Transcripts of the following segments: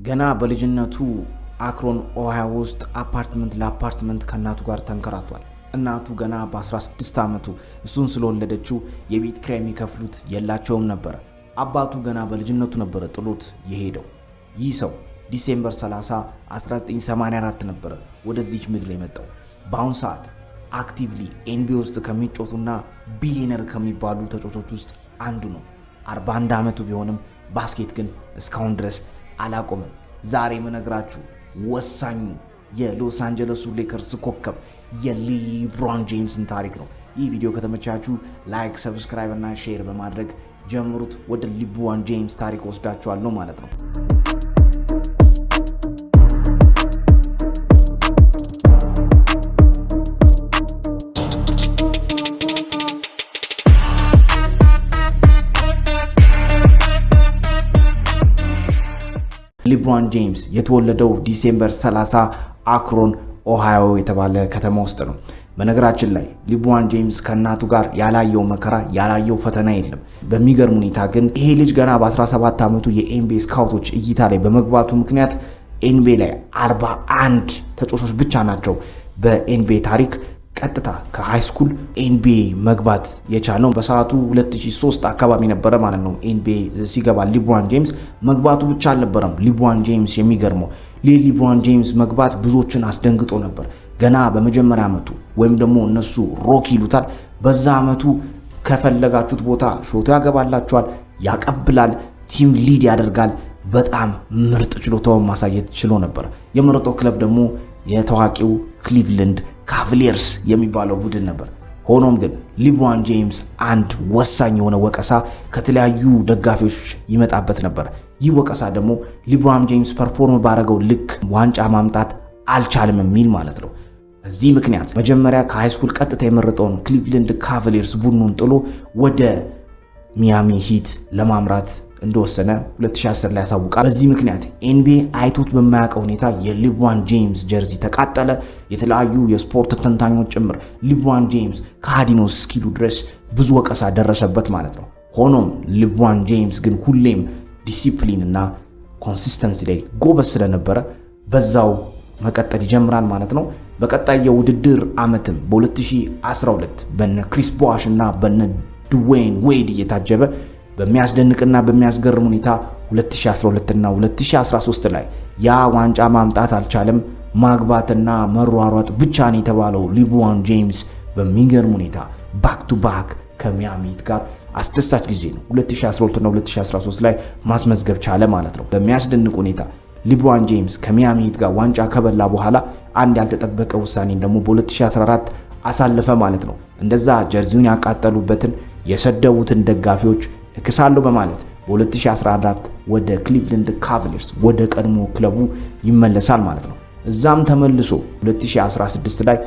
ገና በልጅነቱ አክሮን ኦሃዮ ውስጥ አፓርትመንት ለአፓርትመንት ከእናቱ ጋር ተንከራቷል። እናቱ ገና በ16 ዓመቱ እሱን ስለወለደችው የቤት ኪራይ የሚከፍሉት የላቸውም ነበረ። አባቱ ገና በልጅነቱ ነበረ ጥሎት የሄደው። ይህ ሰው December 30 1984 ነበረ ወደዚች ምድር የመጣው። በአሁን ሰዓት actively NBA ውስጥ ከሚጫወቱና ቢሊየነር ከሚባሉ ተጫዋቾች ውስጥ አንዱ ነው። 41 ዓመቱ ቢሆንም basket ግን እስካሁን ድረስ አላቆምም። ዛሬ የምነግራችሁ ወሳኙ የሎስ አንጀለሱ ሌከርስ ኮከብ የሊብሮን ጄምስን ታሪክ ነው። ይህ ቪዲዮ ከተመቻችሁ like፣ subscribe እና share በማድረግ ጀምሩት። ወደ ሊብሮን ጄምስ ታሪክ ወስዳችኋለሁ ማለት ነው። ሊብሮን ጄምስ የተወለደው December 30 አክሮን ኦሃዮ የተባለ ከተማ ውስጥ ነው። በነገራችን ላይ ሊብሮን ጄምስ ከእናቱ ጋር ያላየው መከራ ያላየው ፈተና የለም። በሚገርም ሁኔታ ግን ይሄ ልጅ ገና በ17 ዓመቱ የ NBA scout ኦች እይታ ላይ በመግባቱ ምክንያት NBA ላይ 41 ተጫዋቾች ብቻ ናቸው በ NBA ታሪክ ቀጥታ ከ high school NBA መግባት የቻለው። በሰዓቱ 2003 አካባቢ ነበረ ማለት ነው። NBA ሲገባ ሊብሮን ጄምስ መግባቱ ብቻ አልነበረም። ሊብሮን ጄምስ የሚገርመው የሊብሮን ጄምስ መግባት ብዙዎችን አስደንግጦ ነበር። ገና በመጀመሪያ ዓመቱ ወይም ደግሞ እነሱ rookie ይሉታል፣ በዛ ዓመቱ ከፈለጋችሁት ቦታ shot ያገባላችኋል፣ ያቀብላል፣ team lead ያደርጋል። በጣም ምርጥ ችሎታውን ማሳየት ችሎ ነበር። የመረጠው ክለብ ደግሞ የታዋቂው ክሊቭላንድ ካቭሊየርስ የሚባለው ቡድን ነበር። ሆኖም ግን ሊብሮን ጄምስ አንድ ወሳኝ የሆነ ወቀሳ ከተለያዩ ደጋፊዎች ይመጣበት ነበር። ይህ ወቀሳ ደግሞ ሊብሮን ጄምስ perform ባደረገው ልክ ዋንጫ ማምጣት አልቻለም የሚል ማለት ነው። በዚህ ምክንያት መጀመሪያ ከ high school ቀጥታ የመረጠውን ክሊቭላንድ ካቭሊየርስ ቡድኑን ጥሎ ወደ ሚያሚ ሂት ለማምራት እንደወሰነ 2010 ላይ ያሳውቃል። በዚህ ምክንያት NBA አይቶት በማያውቀው ሁኔታ የሊብሮን ጄምስ jersey ተቃጠለ። የተለያዩ የስፖርት ተንታኞች ጭምር ሊብሮን ጄምስ ከሃዲ ነው እስኪሉ ድረስ ብዙ ወቀሳ ደረሰበት ማለት ነው። ሆኖም ሊብሮን ጄምስ ግን ሁሌም ዲሲፕሊን እና consistency ላይ ጎበዝ ስለነበረ በዛው መቀጠል ይጀምራል ማለት ነው። በቀጣይ የውድድር ዓመትም በ2012 በነ ክሪስ ቦሽ እና በነ ድዌይን ዌድ እየታጀበ በሚያስደንቅና በሚያስገርም ሁኔታ 2012 እና 2013 ላይ ያ ዋንጫ ማምጣት አልቻለም። ማግባትና መሯሯጥ ብቻ ነው የተባለው ሊብሮን ጄምስ በሚገርም ሁኔታ back to back ከሚያሚ ሂት ጋር አስደሳች ጊዜ ነው 2012 እና 2013 ላይ ማስመዝገብ ቻለ ማለት ነው። በሚያስደንቅ ሁኔታ ሊብሮን ጄምስ ከሚያሚ ሂት ጋር ዋንጫ ከበላ በኋላ አንድ ያልተጠበቀ ውሳኔን ደግሞ በ2014 አሳለፈ ማለት ነው። እንደዛ jersey ውን ያቃጠሉበትን የሰደቡትን ደጋፊዎች እክሳለሁ በማለት በ2014 ወደ ክሊቭላንድ ካቫሊየርስ ወደ ቀድሞ ክለቡ ይመለሳል ማለት ነው። እዛም ተመልሶ 2016 ላይ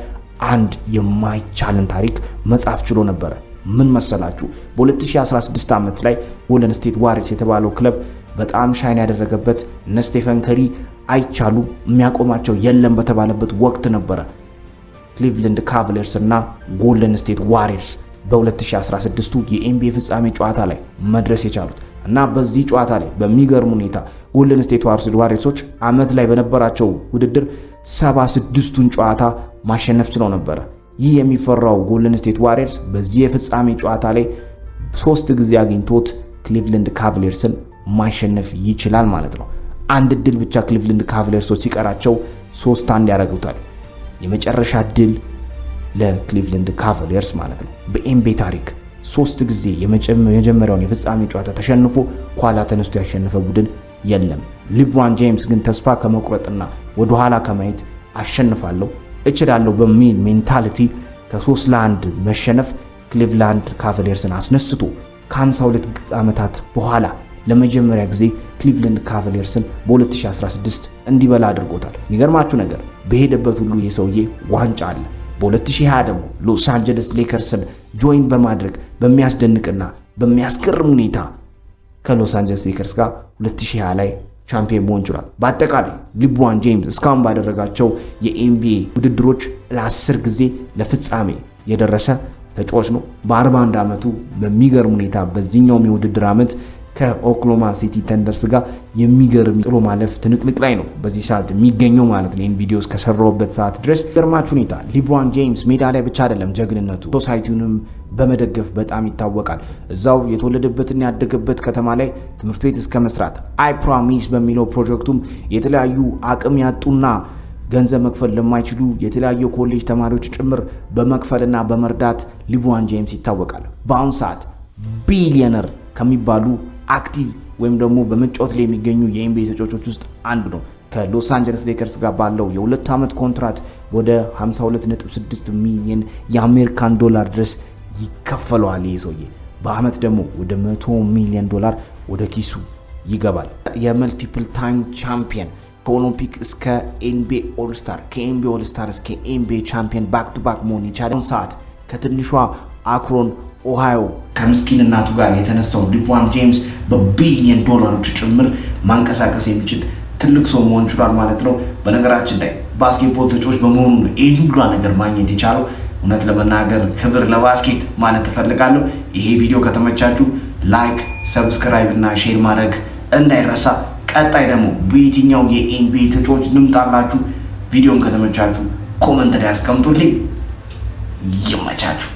አንድ የማይቻልን ታሪክ መጻፍ ችሎ ነበረ። ምን መሰላችሁ? በ2016 ዓመት ላይ ጎልደን ስቴት ዋሪየርስ የተባለው ክለብ በጣም shine ያደረገበት እነ ስቴፈን ከሪ አይቻሉም የሚያቆማቸው የለም በተባለበት ወቅት ነበረ ክሊቭላንድ ካቫሊየርስ እና ጎልደን ስቴት ዋሪየርስ በ2016 የ NBA ፍጻሜ ጨዋታ ላይ መድረስ የቻሉት። እና በዚህ ጨዋታ ላይ በሚገርም ሁኔታ ጎልደን ስቴት ዋሪየርሶች አመት ላይ በነበራቸው ውድድር 76ቱን ጨዋታ ማሸነፍ ችለው ነበረ። ይህ የሚፈራው ጎልደን ስቴት ዋሪየርስ በዚህ የፍጻሜ ጨዋታ ላይ ሶስት ጊዜ አግኝቶት ክሊቭላንድ ካቫሊየርስን ማሸነፍ ይችላል ማለት ነው። አንድ ድል ብቻ ክሊቭላንድ ካቫሊየርሶች ሲቀራቸው 3-1 ያደርጉታል። የመጨረሻ ድል ለክሊቭላንድ ካቫሊየርስ ማለት ነው። በ NBA ታሪክ ሶስት ጊዜ የመጀመሪያውን የፍጻሜ ጨዋታ ተሸንፎ ኋላ ተነስቶ ያሸነፈ ቡድን የለም። ሊብሮን ጄምስ ግን ተስፋ ከመቁረጥና ወደኋላ ከማየት አሸንፋለሁ እችላለሁ በሚል mentality ከ3-1 መሸነፍ ክሊቭላንድ ካቫሊየርስን አስነስቶ ከ52 ዓመታት በኋላ ለመጀመሪያ ጊዜ ክሊቭላንድ ካቫሊየርስን በ2016 እንዲበላ አድርጎታል። የሚገርማችሁ ነገር በሄደበት ሁሉ ይህ ሰውዬ ዋንጫ አለ። በ2020 ደግሞ ሎስ አንጀለስ ሌከርስን join በማድረግ በሚያስደንቅና በሚያስገርም ሁኔታ ከሎስ አንጀለስ ሌከርስ ጋር 2020 ላይ ቻምፒየን መሆን ችሏል። በአጠቃላይ ሊብሮን ጄምስ እስካሁን ባደረጋቸው የ NBA ውድድሮች ለ10 ጊዜ ለፍጻሜ የደረሰ ተጫዋች ነው። በ41 ዓመቱ በሚገርም ሁኔታ በዚህኛውም የውድድር ዓመት ከኦክላሆማ ሲቲ ተንደርስ ጋር የሚገርም ጥሎ ማለፍ ትንቅንቅ ላይ ነው በዚህ ሰዓት የሚገኘው ማለት ነው። ይህን ቪዲዮ እስከሰራሁበት ሰዓት ድረስ ገርማችሁ ሁኔታ ሊብሮን ጄምስ ሜዳ ላይ ብቻ አይደለም ጀግንነቱ፣ society ውንም በመደገፍ በጣም ይታወቃል። እዛው የተወለደበትና ያደገበት ከተማ ላይ ትምህርት ቤት እስከ መስራት፣ I Promise በሚለው ፕሮጀክቱም የተለያዩ አቅም ያጡና ገንዘብ መክፈል ለማይችሉ የተለያዩ ኮሌጅ ተማሪዎች ጭምር በመክፈልና በመርዳት ሊብሮን ጄምስ ይታወቃል። በአሁኑ ሰዓት ቢሊየነር ከሚባሉ active ወይም ደግሞ በመጫወት ላይ የሚገኙ የ NBA ተጫዋቾች ውስጥ አንዱ ነው። ከሎስ አንጀለስ ሌከርስ ጋር ባለው የ2 ዓመት ኮንትራት ወደ 52.6 ሚሊዮን የአሜሪካን ዶላር ድረስ ይከፈለዋል። ይህ ሰውዬ በአመት ደግሞ ወደ 100 ሚሊዮን ዶላር ወደ ኪሱ ይገባል። የ multiple time champion፣ ከኦሎምፒክ እስከ NBA All Star፣ ከ NBA All Star እስከ NBA champion back to back መሆን የቻለ፣ ሰዓት ከትንሿ አክሮን ኦሃዮ ከምስኪን እናቱ ጋር የተነሳው ሊብሮን ጄምስ በቢሊየን ዶላሮች ጭምር ማንቀሳቀስ የሚችል ትልቅ ሰው መሆን ችሏል ማለት ነው። በነገራችን ላይ basketball ተጫዋች በመሆኑ ነው ይህን ሁሉ ነገር ማግኘት የቻለው። እውነት ለመናገር ክብር ለ basket ማለት እፈልጋለሁ። ይሄ ቪዲዮ ከተመቻችሁ like፣ subscribe እና share ማድረግ እንዳይረሳ። ቀጣይ ደግሞ በየትኛው የ NBA ተጫዋች ልምጣላችሁ? ቪዲዮን ከተመቻችሁ comment ላይ ያስቀምጡልኝ። ይመቻችሁ።